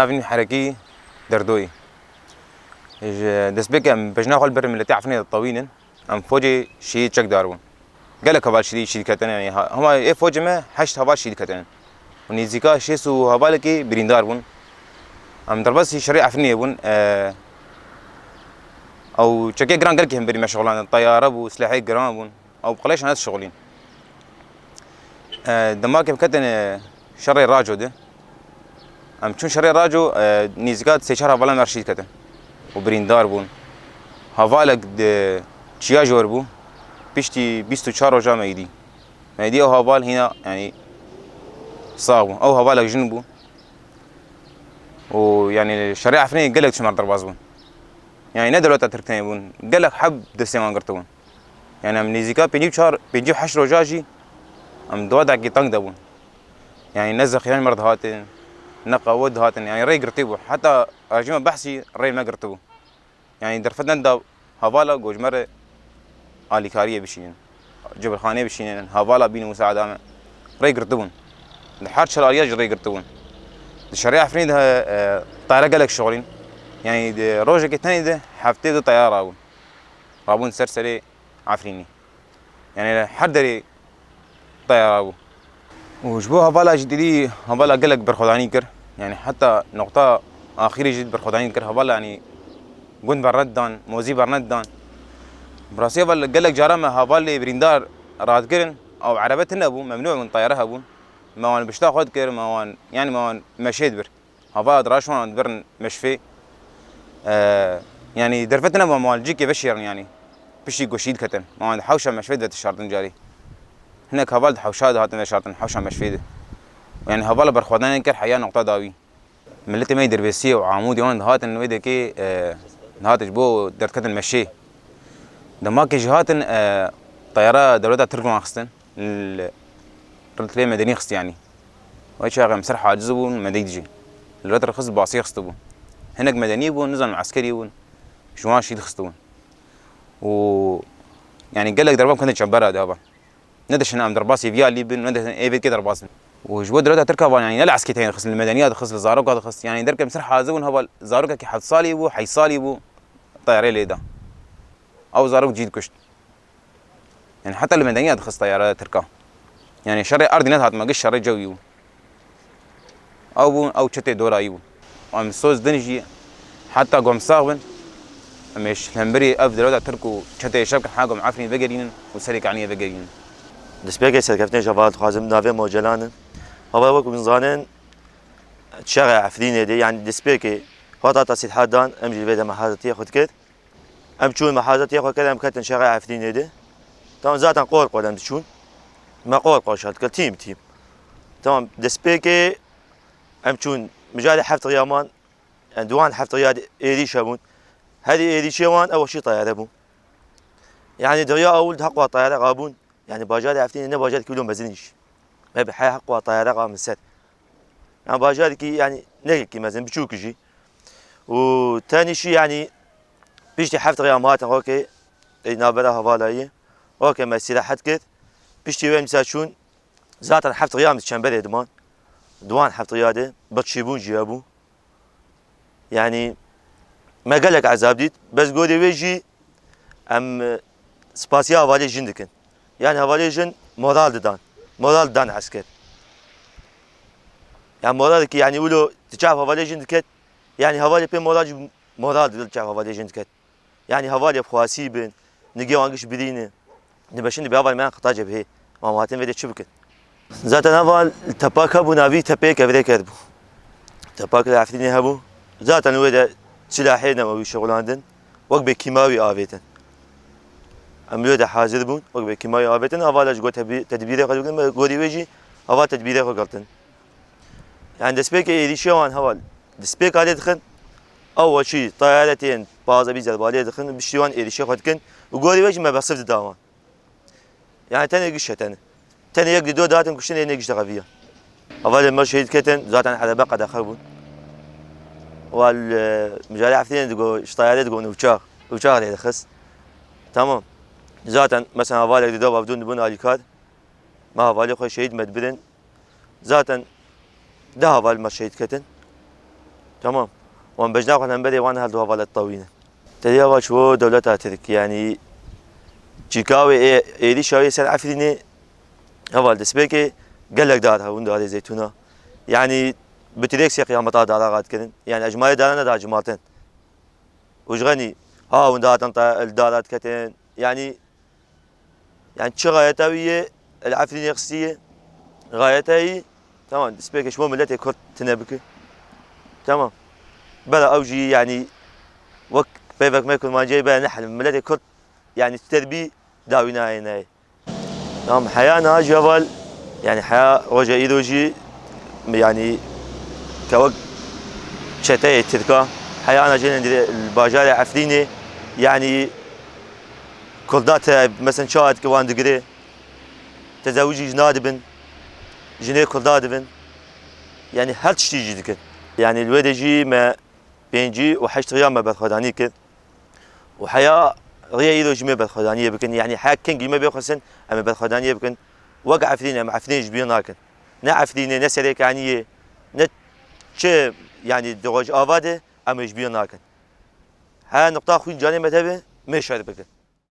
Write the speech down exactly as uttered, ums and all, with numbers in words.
Navê min Herekî Derdoyî. Ji destpêkê em bejna xwe li ber miletê Efrînê ditewînin. Em focê şehîd çekdar bûn. Gelek heval şehîdî şehîd ketin, yanî ha-, hema ê focê me heşt heval şehîd ketin. Û nêzîka şêst û hevalekî birîndar bûn. Em derbasî şerê Efrînê bûn. E, ew çekê giran gelkî hemberî me şixulandin. Teyare bû, silahê giran bûn. Ew bi qilêşan nedişixulîn. E, dema ke em ketin, e, şerê Raco de. Em çûn şerê Raco, e, nêzîka sê çar hevalan me re şehîd ketin. Û birîndar bûn. Hevalek di çiya jor bû. Piştî bîst û çar roja meyidî. Meyidî ew heval hîna, yanî, sax bû. Ew hevalek jin bû. Û, yanî, şerê Efrînê gelek ji me re derbas bûn. Yanî, ne dewleta Tirk tenê bûn. Gelek heb destê wan girtibûn. Yanî, em nêzîka pêncî û çar, pêncî û heşt roja jî em di wadekî teng de bûn. Yanî ne zexîreyên me re dihatin, ne qehwe dihatin. Yanî rê girtî bû. Heta rejîma Behsî rê me girtibû. Yanî derfet neda hevala ku ji me re alîkariyê bişînin. Cibirxaneyê bişînin, hevala bînin musaada me. Rê girtibûn. Di her çar aliya jî rê girtibûn. Di şerê Efrînê de, e, teyare gelek şixulîn. Yanî di rojekê tenê de heftê du teyare rabûn. Rabûn ser serê Efrînê. Yanî li her derê teyare bû. Û ji bo hevala jî didî hevala gelek berxwedanî kir. Yanî heta noqta axirî jî berxwedanî dikir. Hevala, yanî, gund bernedidan, mozî bernedidan. Bi rastî heval gelek cara me hevalê birîndar radikirin. Ew erebe tune bû, memnû bûn, teyare hebûn. Me wan bişta xwe dikir, me wan, yanî me wan meşê dibir. Hevala diraş wan dibirin meşfê. E, yanî derfet nebû me wan cîkê veşêrin yanî. Piştî ku şehîd ketin. Me wan di hewşa meşfê de vetişartin carî. Hinek heval di hewşa de hatin veşartin, hewşa meşfê de. Yanî hevala berxwedanê kir heya noqta dawî. Miletê me yê Dirbêsiyê û Amûdê wan dihatin wê dekê, e, dihatin ji bo derketin meşê. Dema ke jî hatin, e, teyara dewleta Tirk wan xistin. Li, li rê medenî xist yanî. Wê çaxê em ser haciz bûn, medeyî dijî. Li rê xist basî xistibû. Hinek medenî bûn, nizanim eskerî bûn. Ji wan şîd xistibûn. Û yanî gelek derba em ketin çembera de heval. Ne dişin em derbasî vî alî bin, ne dişin ê vê kê derbas bin. Û ji bo dewleta Tirka van yanî ne li eskê teyên xist, li medeniya dixist, li zaroka dixist. Yanî derkem ser haciz bûn heval zarokekî heft salî bû, heyt salî bû. Teyarê lê da. Ew zarok cî dikuşt. Yanî heta li medeniya dixist teyara Tirka. Yanî şerê erdî nedihat me, giş şerê cewî bû. Ew bûn, ew çetê dorayî bûn. Em soz din jî heta ku em sax bin, em ê ji hemberî ev dewleta Tirk û çeteyê şer bikin, heta ku em Efrîn vegerînin û serê Kaniyê vegerînin. Destpêkê serkeftinê ji heval dixwazim navê me Celan in. Heval wek hûn zanin, şerê Efrînê de, yanî destpêkê hata ta sîlha dan, em jî li vê de mehazetiya xwe dikir. Em çûn mehazetiya xwe kirin, em ketin şerê Efrînê de. Tamam, zaten qol qol em diçûn. Me qol qol şer dikir, tîm tîm. Tamam, destpêkê em çûn mijarê heft riya man, yani di wan heft riya de êrîş hebûn. Herî êrîşê wan ew şî teyare bûn. Yani di riya ewil di heqwa teyare rabûn. Yani bajarê Efrînê ne bajarkî wilo mezin îş. Me bi heqwa teyare rabin ser. Yani bajarekî yani ne yekî mezin, biçûk jî. Û tenî şî yani piştî heft riya me hatin, okey, ê navbera hevalayî. Okey, me îstirahet kir. Piştî wê em dîsa çûn. Zaten heft riya em di çemberê diman. Di wan heft riya de birçîbûn jî hebû. Yani me gelek ezab dît. Bes gorî wê jî em, e, spasiya hevalê jin dikin. Yani hevalê jin moral didan. Moral didan esker. Yani moralekî yani wilo tu çav hevalê jin diket. Yani hevalê pê moral jî moral didil çav hevalê jin diket. Yani hevalê xwasî bin, nigê wan giş birîne. Dibeşin dibe heval me yan qita cebhê. Wan hatin vê de çi bikin? Zaten heval tepak hebû, navî tepeyê kevirê ker bû. Tepak li Efrînê hebû. Zaten wê de silahê newewî şixulandin. Wek bê kîmawî avêtin. Em wê de hazir bûn. Wek bê kîmawî avêtin. Heval ji got tedbî-, tedbîrê xwe dikin. Gorî wê jî heval tedbîrê xwe girtin. Yani destpêkê êrîşê wan heval. Destpêka lê dixin. Ew weçî tayare tên pazdeh bîst zerba lê dixin. Piştî wan êrîşê xwe dikin. Û gorî wê jî me bersiv dida wan. Yani tenê giş e tenê. Tenê yek li do datin kuştin, ê ne giş de xeviya. Hevalê me şehîd ketin, zaten erebe qedexe bûn. Wal, e, mijarê Efrînê digo, ji tayarê digo uçax, uçax lê dixist. Tamam. Zaten mesela hevalek dido bavdûn dibûn alîkar. Me hevalê xwe şehîd me dibirin. Zaten deh heval me şehîd ketin. Tamam. Wan bejna xwe hemberê wan her du hevalet tawîne. Tedî heval çû dewleta Tirk, yanî çîka wê ê-, êrîşa wê ser Efrînê heval destpêkê gelek dar hebûn, darê zeytûna. Yanî bi tirêksê qiyameta dara qat kirin. Yanî ecmayê dara neda cimartin. Û ji xenî ha hûn dihatin te li dara diketin. Yanî, yanî çi xayeta wî ye, li Efrînê xistiye. Xayeta wî, tamam, destpêkê ji bo miletê Kurd tune bike. Tamam. Bela ew jî, yanî wek peyvek me kurmanciyê bela nehlim. Miletê Kurd, yanî terbî dawî nayê nayê. Tamam, heya niha jî heval, yanî heya roja îro jî, yanî ke wek çeteyê Tirka, heya ana jî li bajarê Efrînê, yanî Kurda te, mesela çawa dike wan digire, tezewicî jina dibin, jinê Kurda dibin, yanî her tiştî jî dikin. Yanî li wê de jî me pêncî û heşt riya me berxwedanî kir. Û heya rêya îro jî me berxwedaniyê bikin. Yanî heya kengî me bê xwestin, em ê berxwedaniyê bikin. Wek Efrîn, em Efrîn ji bîr nakin. Ne Efrînê, ne Serêkaniyê, ne çi, yanî di Rojava de em ê ji bîr nakin. Heya nuqta xwîn canê me tebe, me şer bikin.